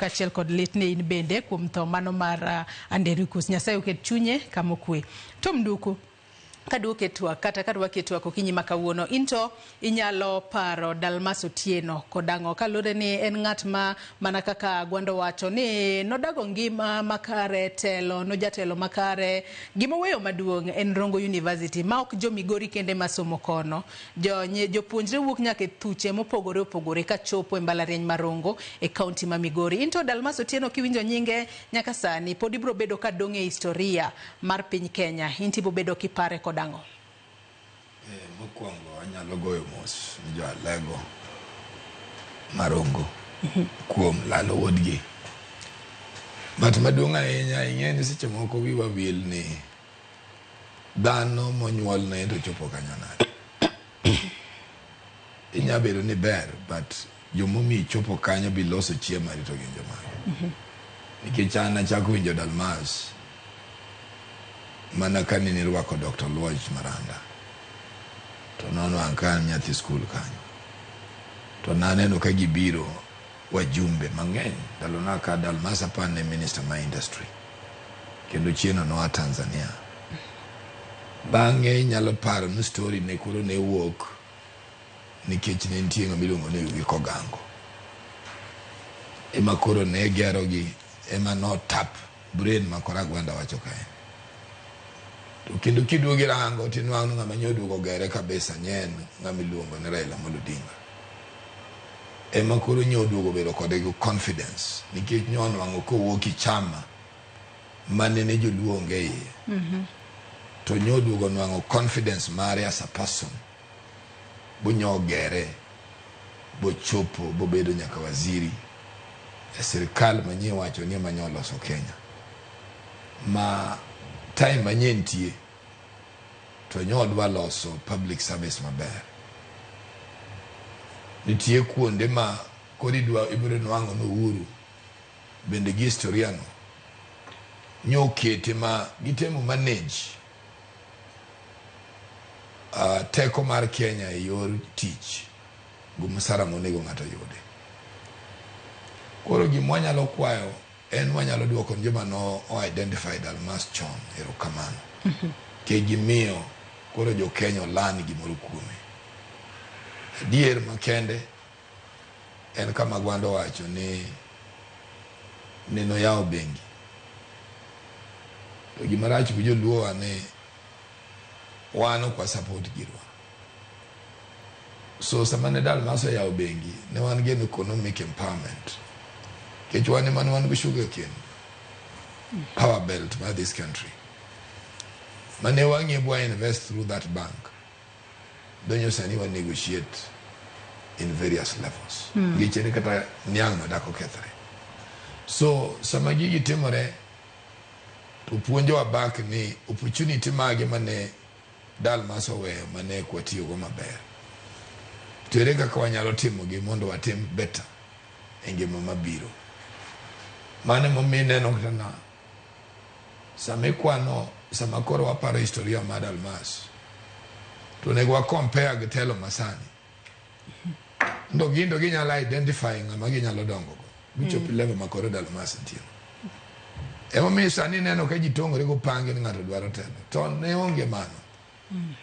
kaachiel kod lit ne in bende kuom tho mano mar Andericus. Nyasaye oket chunye kama okwe. Tom Nduku, kaduoke twak kata karwaki e twak okinyi ma kawuono, into inyalo paro Dalmas Otieno kod ang'o kaluwore ni en ng'at ma mana kaka Gwando wacho ni nodago ngima makare, telo nojatelo makare. Gimoweyo maduong' en Rongo University ma ok jo Migori kende masomo kono, jopuonjre wuok nyaka e thuche mopogore opogore kachopo e mbalariany ma Rongo e kaunti ma Migori. Into Dalmas Otieno kiwinjo nyinge nyaka sani pod ibiro bedo ka dong' e historia mar piny Kenya, inti ibo bedo kipare kod ang'o? Mokwongo anyalo goyo mos ni jo Alego Marongo kuom lalo wuodgi. But maduong' ahinya, ing'e ni seche moko wiwa wil ni dhano monyuolne to chopo kanyo nade. Inya bedo ni ber, but jomomiyi chopo kanyo biloso chiemo mari to gin jomage. Nikech an achako winjo Dalmas mana ka nene irwako Dr. Luoch Maranda. To nonwang' ka an nyathi skul kanyo. To naneno ka gibiro wajumbe mang'eny. Ndalona ka Dalmas apar ne minister ma industry. Kendo chieno noa Tanzania. Bang'e inyalo paro ni story ne koro ne wuok nikech ne nitie ng'ama iluongo ni Wiko Gango. Ema koro ne gero gi, ema no tap brain ma koro Agwanda wacho kae. To kendo kiduogo irango tinwang'o ni ng'ama nyoduogo gere kabisa nye en ng'ama iluongo ni Raila Amolo Odinga. Ema koro nyoduogo bedo kode gi confidence nikech nyonwang'o kowuok e chama manene joluo onge iye. To nyoduogo nwang'o confidence mare as a person bonyo gere bochopo bobedo nyaka waziri e sirikal manyie wacho ni ema nyoloso Kenya. Ma time manyie nitie to nyodwa loso public service maber. Nitie kuonde ma koro idwa ibiro nwang'o ni Uhuru bende gi historia no nyokete ma gitemo manage teko mar Kenya e yor tich gi msara monego ng'ato yude. Koro gima wanyalo kwayo en wanyalo duoko ne joma no o identify Dalmas chon erokamano. Nikech gimiyo koro jo Kenya olan gimoro kuome. Adier makende en kama Gwando wacho ni nenoyawo bengi. To gima rach gi joluo wa ni wan ok wa support girwa. So sama ne Dalmas oyawo bengi, ne wan gi an economic empowerment. Nikech wan ema ne wan gi sugar cane power belt mar this country. Mane wang'iyo bwa invest through that bank. Donyo sani wa negotiate in various levels. Nikech en kata niang' madak okethre. So sama gigi timore to puonjowa back ni opportunity mage mane Dalmas oweyo mane ok watiyogo maber. To ere kaka wanyalo timogi mondo watim better e ngima mabiro. Mano emomiyo ineno kata na sama ikwano sama koro waparo historia mar Dalmas to onego wa compare gi telo masani. Ndo gin to ginyalo identify ng'ama ginyalo dongo go. Gichop level ma koro Dalmas nitie. Emomiyo sani ineno ka ji tong'ore gopangi ni ng'ato dwaro telo. To ne onge mano.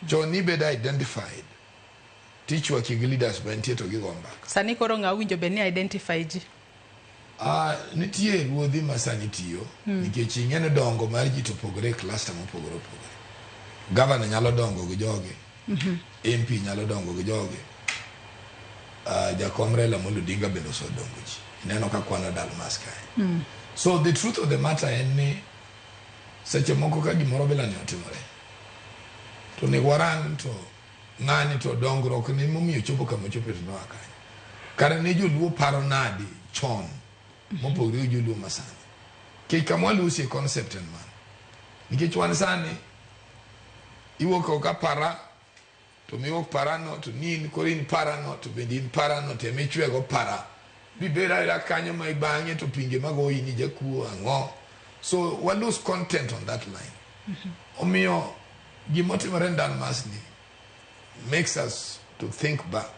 Chon nibedo identified. Tichwaki gi leaders mantie to gigo mbaka. Sani koro ng'a owinjo bed ni identify ji? Nitie ruodhi ma sani tiyo nikech ing'e ni dongo mar ji to opogore e cluster mopogore opogore. Governor nyalo dongo gi joge, MP nyalo dongo gi joge, jakom Raila Amolo Odinga bende osedongo ji. Ineno ka kwano Dalmas kae. So the truth of the matter en ni seche moko ka gimoro bila ni otimore to onego warang to ng'ani to dongruok ne momiyo chopo kama ochope to noa kanyo. Kare ne joluo paro nadi chon mopogore gi joluo masani. Nikech kama walusie concept en mano. Nikech wan sani iwuok oko para to miwuok parano to ni in koro in parano to bende in parano to ema ichwego para. Bibed aera kanyo ma ibang'e to pinje magoyi ni jakuo ang'o. So wa lose content on that line. Omiyo gimotimore e Dalmas ni makes us to think back.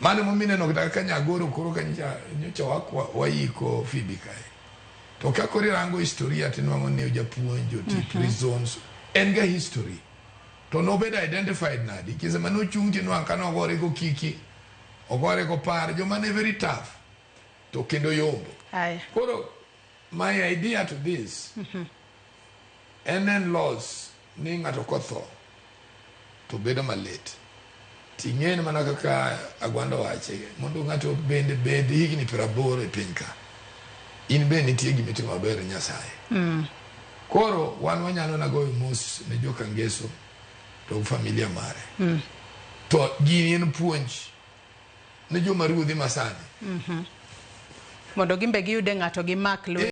Mano emomiyo ineno kata ka Nyagoro koro ka nyocha nyocha wakwa waiko Phoebe kae. To ka koro irango historia tinwang'o ni japuonj oti prisons en ga history. To nobedo identified nadi? Kise mane ochung' tinwang'o ka nogore gokiki, ogore gopar, joma ne very tough to kendo yombo. Aya. Koro my idea to this en en loss ni ng'ato kotho to bedo malit. Ting'e ni mana kaka Agwanda wache, mondo ng'ato bende bed higni 80 e piny ka, in be nitie gima itimo maber ne Nyasaye. Koro wan wanyalo na goyo mos ne joka Ngeso to familia mare. To gini en puonj ne joma ruodhi masani. Mondo gimbe giyude ng'ato gimak lwedo.